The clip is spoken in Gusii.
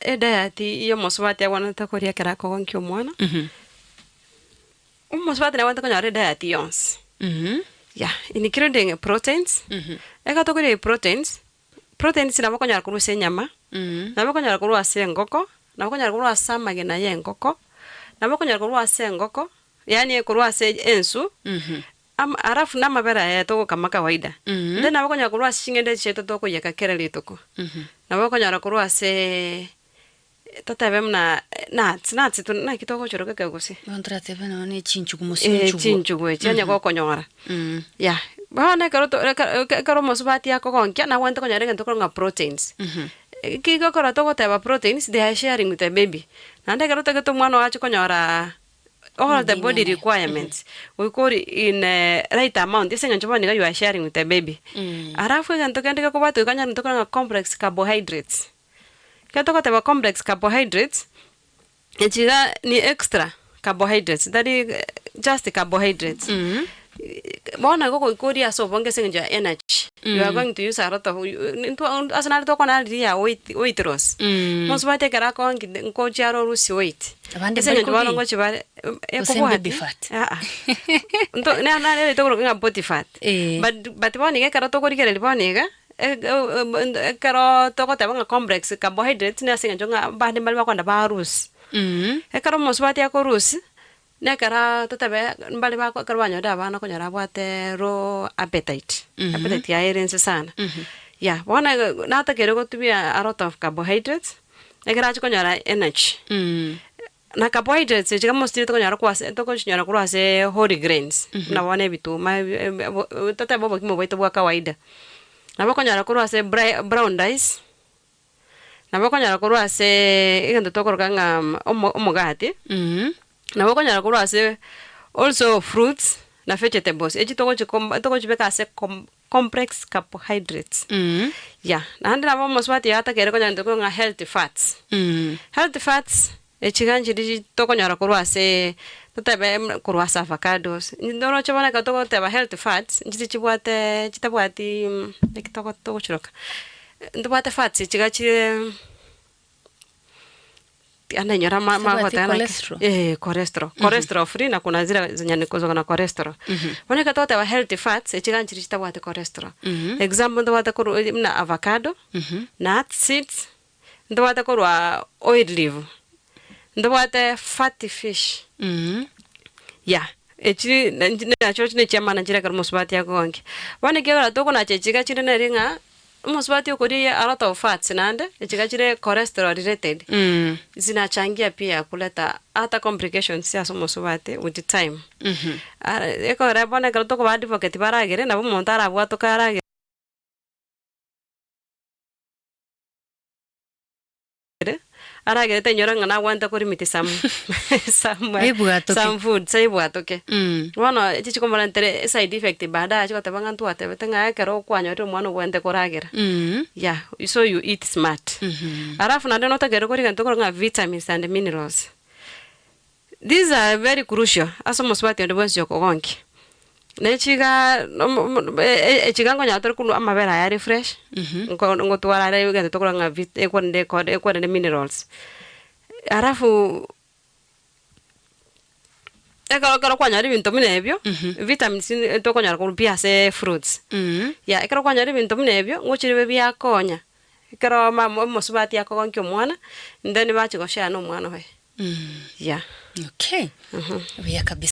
Ediet y'omosubati agwenerete koria ekero akogonkia omwana, omosubati nagwenerete konyora ediet yonsi, yeah, including proteins, ekero tokoria proteins, proteins nabo okonyora korwa ase enyama, nabo okonyora korwa ase engoko, nabo okonyora korwa ase amagena ya engoko, nabo okonyora korwa ase engoko, yaani korwa ase ensu, ama alafu na amabere aya togokama kawaida, then nabo okonyora korwa ase ching'ende echi chiaito tokoiyeka kera rituko, nabo okonyora korwa aseeee totebe buna nuts, nuts tu naki togochiroka ekegusii? Bono toratebe nonya na echinchugu mosio Eh, nchugu. chinchugu echi onye gokonyora, yeah. Bono ekero to ekero ekero omosubati akogonkia nagwenerete konyora egento korwa ng'a proteins. Eki gekogera togoteba proteins, they are sharing with the baby. Naende ekero otagete omwana oo ache konyoraa all the body requirements, goika ori in a right amount ase eng'encho bono iga you are sharing with the baby. Alafu egento kende gekobwati goika onyore intokore ng'a complex carbohydrates. Ekero togoteba complex carbohydrates, echi iga ni extra carbohydrates tari just carbohydrates. Bono igo goika orie ase obonge ase eng'encho ya energy, you are going to use a lot of intwe ase nare tokwana riria ya weight weight loss, mosubati ekero akoongi nkochia are orusie weight, Abande ase eng'encho mbari bono kogain? ngochia bare Gose ekobwati baby fat? aa nto nare tokoroka ng'a body fat, Eh. but but bono iga ekero tokorigereria bono iga, Ekero togoteba ng'a complex carbohydrates na ase eng'encho ng'a abande mbare bakoenda ba lose. Ekero omosubati ako lose, na ekero totebe mbare bako ekero banyorire abana okonyora abwate low appetite, appetite yaye ere inse sana. Yeah, bono natakeire gotumia a lot of carbohydrates, ekero achia konyora energy. Na carbohydrates echi kama mostly tokonyora korwa ase tokochinyora korwa ase whole grains, buna bono ebituma ebi ebi totebe obokima bwaito bwa kawaida. Nabo okonyora korwa ase bra brown rice, nabo okonyora korwa aseeee egento tokoroka ng'a omo omogati, nabo okonyora korwa ase also fruits na vegetables, echi togochi com togochibeka ase com complex carbohydrates. Yeah, naende nabo omosubati oyo konyora intwe ng'a healthy fats. Healthy fats, echi iga nchiri tokonyora korwa ase totebe muna korwa ase avocados, oroche bono ekero togoteba healthy fats, nchiri chibwate chitabwati eki togo togochiroka, ntobwate fats echi iga chire. Anainyora ama- Zibwati amagoteba naki cholesterol? eh, cholesterol cholesterol free na kuna zile zenye ni ziko na cholesterol. Bono ekero togoteba healthy fats, echi iga nchiria chitabwati cholesterol. Example ntobwate korwa buna avocado, nuts, seeds, ntobwate korwa olive, ntobwate fatty fish, yeah, echi nachio nechiamana nchire ekero omosubati akogonkia. Bono ekiagera tokonacha echi iga chinde neri ng'a. Omosubati okoria a lot of fats naende echiga chire cholesterol related zinachangia pia kuleta other complications ase omosubati with time. Ekero bono ekero tokoba advocate baragere nabo omonto arabwatoke aragere aragere tainyora ng'a nagwante korimiti some some Aibwatoke. some foods aibwatoke. Bono echi chikomorentere eside effect baadaye ache goteba ng'a ntwatebete ng'a ekero kwanyorire omwana obwenerete koragera. Yeah, so you eat smart. Alafu naende notakeire koria egento okorora ng'a vitamins and minerals. These are very crucial ase omosubati onde bwensi okogonkia. Na echi igaa echi iga nkonyora tore korwa amabere aya are fresh, nko ngotwara are egento tokoroka ng'a vit ekwerende ekore ekwerende minerals. Alafu, ekero ekero kwanyora ebinto buna ebio, vitamins tokonyora korwa pi ase fruits. Yeah, ekero kwanyora ebinto buna ebio, ngochire bibe biakonya, ekero mama omosubati akogonkia omwana, then bachia goshare na omwana oye. Yeah. Okay. Buya kabisa.